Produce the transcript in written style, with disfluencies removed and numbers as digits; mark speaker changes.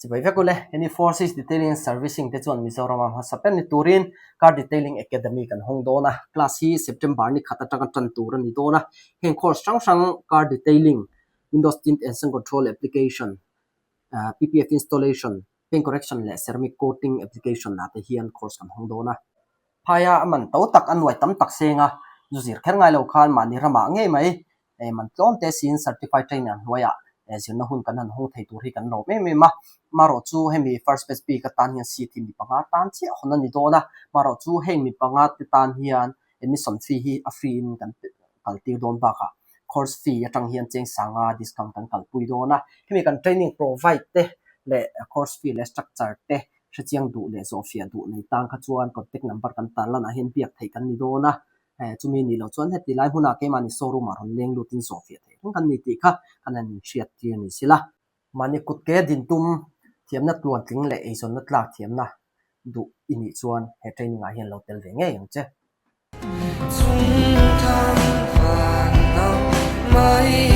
Speaker 1: Chibai vek ule, hemi Forces Detailing and Servicing te chuan Mizorama hmasa ber ni turin Car Detailing Academy kan hawng dawn a, class hi September ni khat atanga tan tur a ni dawn a, heng course hrang hrang Car Detailing, Windows Tint and Sun Control Application, PPF Installation, Paint Correction leh Ceramic Coating Application ah te hian course kan hawng dawn a. Phaia a man to tak a nuai tam tak seng a, zu zir kher ngai lo khan mahni ramah ngei mai man tlawm te siin certified trainer hnuaiah zirna hun kan han hawng thei tur hi kan lawm em em a. Marawh chu hemi first batch bik atan hian seat hi mi panga tan chiah hawn a ni dawn a, marawh chu heng mi panga te tan hian admission fee hi a free in kan kal tir dawn bakah course fee atang hian cheng sanga discount kan kalpui dawn a. Hemi kan training provide te leh course fee leh structure te hrechiang duh leh zawhfiah duh nei tang kha chuan contact number kan tarlan ah hian biak theih kan ni dawn a, chumi nih loh chuan heti lai hmunah keimahni showroom ah rawn leng lutin zawhfiah theih reng kan ni tih kha kan han inhriat tir ni sila. Mahni kut ke din tum thiamna tluantling leh eizawnna tlak thiamna duh i nih chuan he training ah hian lo tel ve ngei ang che.
Speaker 2: Chung thang van nang mai.